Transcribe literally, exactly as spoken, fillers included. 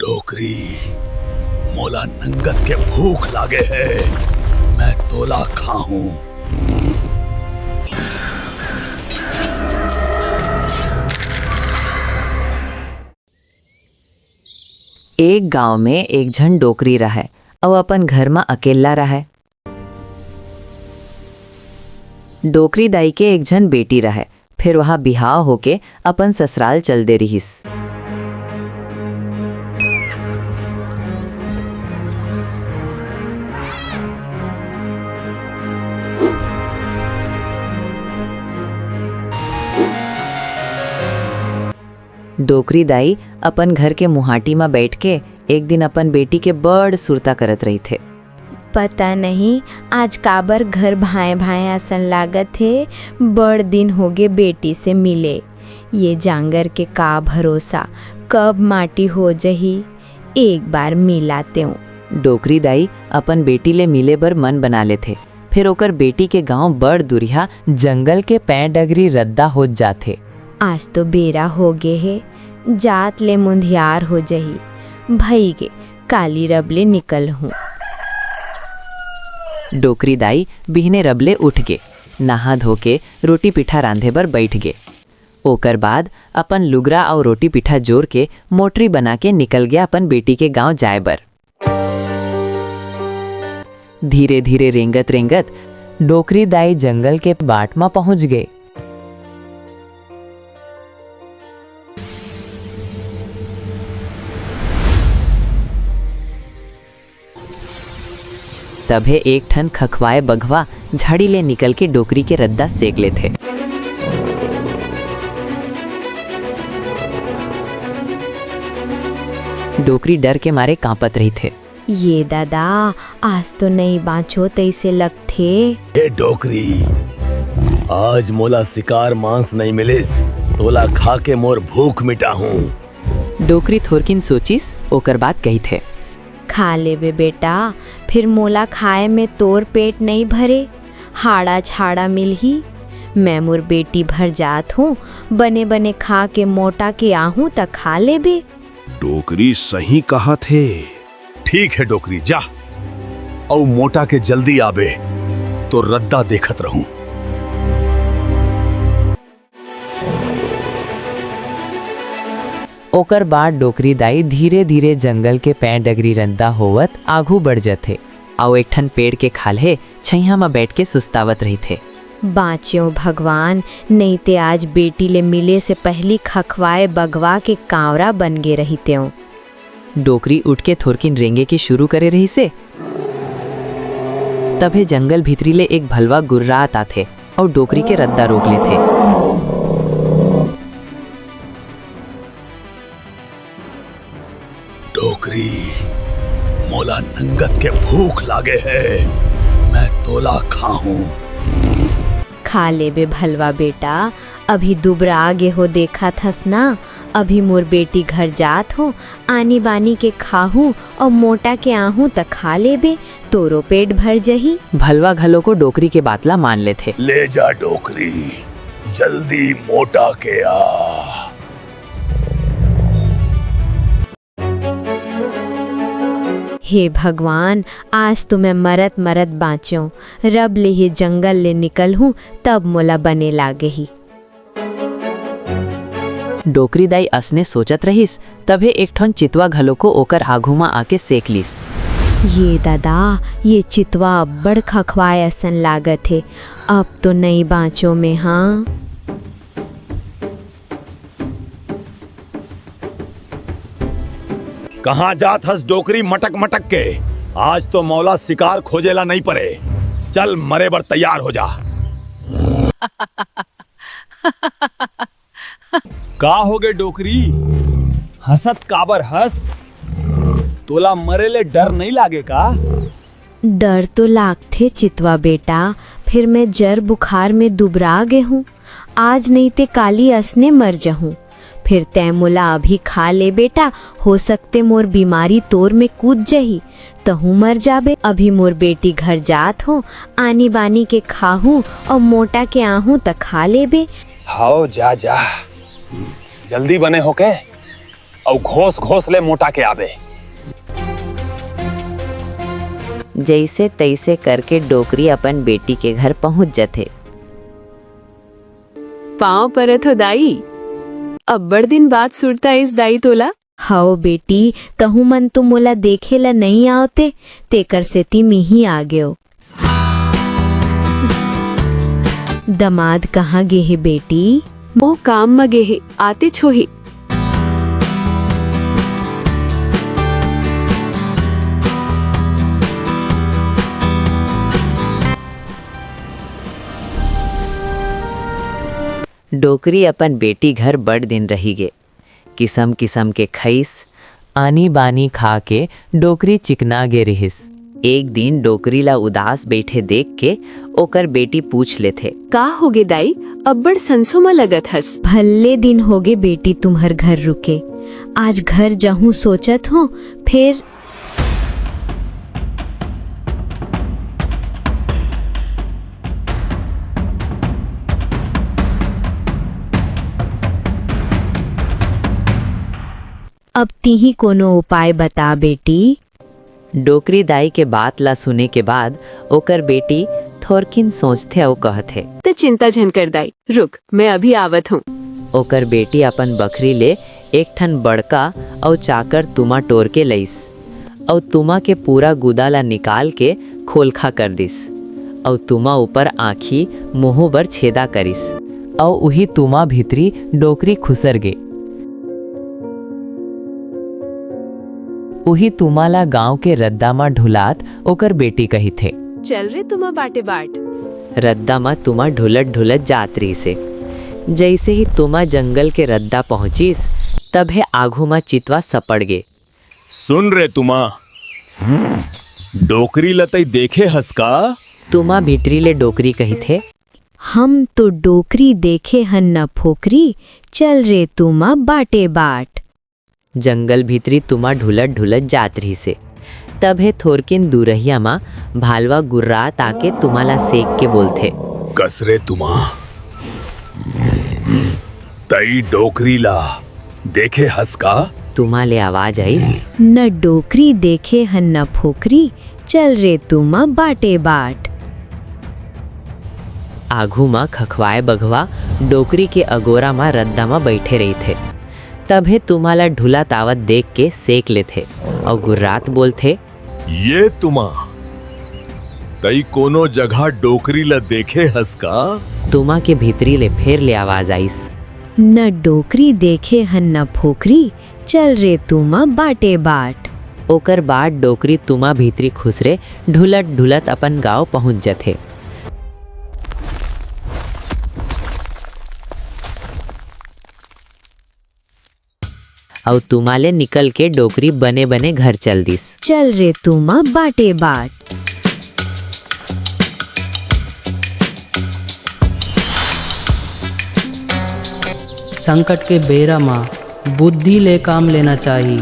डोकरी, मोला नंगत के भूख लागे हे, मैं तोला खाहूं। एक गांव में एक झन डोकरी रहय, अउ अपन घर म अकेल्ला रहय। डोकरी दाई के एक झन बेटी रहय, फेर वहा बिहाव होके अपन ससराल चल दे रिहिस। डोकरी दाई अपन घर के मुहाटी म बइठ के एक दिन अपन बेटी के बड़ सुरता करत रहिथे। पता नहीं आज काबर घर भांय-भांय असन लागत हे, बड़ दिन होगे बेटी से मिले। ये जांगर के का भरोसा, कब माटी हो जही, एक बार मिल आतेंव। डोकरी दाई अपन बेटी ले मिले बर मन बना लेथे। फेर ओकर बेटी के गांव बड़ दुरिहा जंगल के पैं डगरी रद्दा होत जाथे। आज तो बेरा होगे हे, जात ले मुंधियार हो जही। भई गे, काली रब ले निकलहूं। डोकरी दाई बिहने रब ले उठ गे, नहा धो के रोटी पीठा रांधे बर बइठ गे। ओकर बाद अपन लुगरा अउ रोटी पीठा जोर के मोटरी बना के निकल गे अपन बेटी के गांव जाय बर। धीरे-धीरे रेंगत-रेंगत डोकरी दाई जंगल के बाट म पहुंच गे। तभे एक ठन खखवाए बघवा झाड़ी ले निकल के डोकरी के रद्दा सेक लेथे। डोकरी डर के मारे कांपत रहिथे। ये दादा, आज तो नइ बांचो तइसे लगथे। ए डोकरी, आज मोला शिकार मांस नइ मिलिस, तोला खा के मोर भूख मिटाहूं। डोकरी थोरकिन सोचिस, ओकर बाद कहिथे। खा लेबे बेटा, फेर मोला खाए में तोर पेट नइ भरे, हाड़ा छाड़ा मिलही। मैं मोर बेटी भर जात हूं, बने बने खा के मोटा के आहूं त खा लेबे। डोकरी सही कहत हे। ठीक हे डोकरी, जा, अउ मोटा के जल्दी आबे, तोर रद्दा देखत रहूं। ओकर बाद डोकरी दाई धीरे-धीरे जंगल के पैं डगरी रद्दा होवत आघू बढ़ जथे, अउ एक ठन पेड़ के खाल्हे छइहां म बइठ के सुस्तावत रहिथे। बांच्यों भगवान, नइ ते आज बेटी ले मिले से पहिली खखवाए बघवा के कांवरा बन गे रहितेंव। डोकरी उठ के थोरकिन रेंगे के शुरू करे रहिसे, तभे जंगल भीतरी ले एक भलवा गुर्रात आथे अउ डोकरी के रद्दा रोक लेथे। डोकरी, मोला नंगत के भूख लागे हे, मैं तोला खाहूं। खा लेबे भलवा बेटा, अभी दुबरा गे हो देखत हस ना, अभी मोर बेटी घर जात हो, आनी बानी के खाहूं अउ मोटा के आहूं त खा लेबे, तोरो पेट भर जही। भलवा घलो को डोकरी के बात ला मान लेथे। ले जा डोकरी, जल्दी मोटा के आ। हे भगवान, आज तो मैं मरत मरत बांचों, रब ले ये जंगल ले निकलहूं तब मोला बने लागही। डोकरी दाई असने सोचत रहिस, तभे एक ठन चितवा घलो को ओकर आघू म आके सेक लिस। ये दादा, ये चितवा अब्बड़ खखवाए असन लागत हे, अब तो नइ बांचों में हां। कहां जात हस डोकरी मटक मटक के? आज तो मोला शिकार खोजे ला नइ परे। चल, मरे बर तैयार हो जा। का होगे डोकरी? हंसत काबर हस? तोला मरे ले डर नइ लागे का? डर तो लागथे चितवा बेटा, फेर मैं जर बुखार में दुबरा गे हूं। आज नइ ते काली असने मर जहूं। फेर तैं मोला अभी खा ले बेटा, हो सकथे मोर बीमारी तोर में कूद जही, तहूं मर जाबे। अभी मोर बेटी घर जात हों, आनी बानी के खाहूं अउ मोटा के आहूं त खा लेबे। हव, जा, जा, जल्दी बने होके। अउ घोस घोस ले मोटा के आबे। जइसे तइसे करके डोकरी अपन बेटी के घर पहुंच जथे। पांव परत हो दाई, अब्बड़ दिन बाद सुरता आइस दाई तोला। हव बेटी, तहूँ मन तो मोला देखे ल नइ आवते, तेकर सेती मिही आ गेव। दमाद कहाँ गे हे बेटी? ओ काम म गे हे, आतेच होही। डोकरी अपन बेटी घर बड़ दिन रहिगे। किसम किसम के खइस। आनी बानी खा के डोकरी चिकना गे रिहिस। एक दिन डोकरी ला उदास बइठे देख के ओकर बेटी पूछ लेथे। का होगे दाई, अब्बड़ संसो म लगत हस? भल्ले दिन होगे बेटी तुम्हर घर रुके। आज घर जाहूं सोचत हों, फेर अब तिही कोनो उपाय बता बेटी। डोकरी दाई के बात ला सुने के बाद ओकर बेटी थोरकिन सोचथे अउ कहथे। त चिंता झन कर दाई, रुक, मैं अभी आवत हूँ। ओकर बेटी अपन बखरी ले एक ठन बड़का अउ चाकर तुमा टोर के लइस, अउ तुमा के पूरा गुदा ला निकाल के खोलखा कर दिस, अउ तुमा ऊपर आँखी मुहूँ बर छेदा करिस, अउ उही तुमा भीतरी डोकरी खुसर गे। उही तुमा ला गांव के रद्दा म ढुलात ओकर बेटी कहिथे। चल रे तुमा बाटे बाट। रद्दा म तुमा ढुलत ढुलत जात रिहिसे। जइसे ही तुमा जंगल के रद्दा पहुंचिस, तभे आघू म चितवा सपड़ गे। सुन रे तुमा, डोकरी ल तई देखे हस का? तुमा भीतरी ले डोकरी कहिथे। हम तो डोकरी देखे हन न फोकरी, चल रे तुमा बाटे बाट। जंगल भीतरी तुमा ढुलत ढुलत जात रिहिसे। तभे थोरकिन दूरहिया म भालवा गुर्रात आके तुमा ला सेक के बोलथे। कस रे तुमा, तई डोकरी ला देखे हस का? तुमा ले आवाज आइस। न डोकरी देखे हन न फोकरी, चल रे तुमा बाटे बाट। आघू म खखवाए बघवा डोकरी के अगोरा म रद्दा म बइठे रहिथे। तभे तुमा ल ढुलत आवत देख के सेक लेथे अउ गुर्रात बोलथे। ये तुमा, तई कोनो जगह डोकरी ल देखे हस का? तुमा के भीतरी ले फेर ले आवाज आइस। न डोकरी देखे हन न फोकरी, चल रे तुमा बाटे बाट। ओकर बाद डोकरी तुमा भीतरी खुसरे ढुलत ढुलत अपन गांव पहुंच जथे। अउ तुमा ले निकल के डोकरी बने बने घर चल दिस। चल रे तुमा बाटे बाट। संकट के बेरा म बुद्धि ले काम लेना चाही।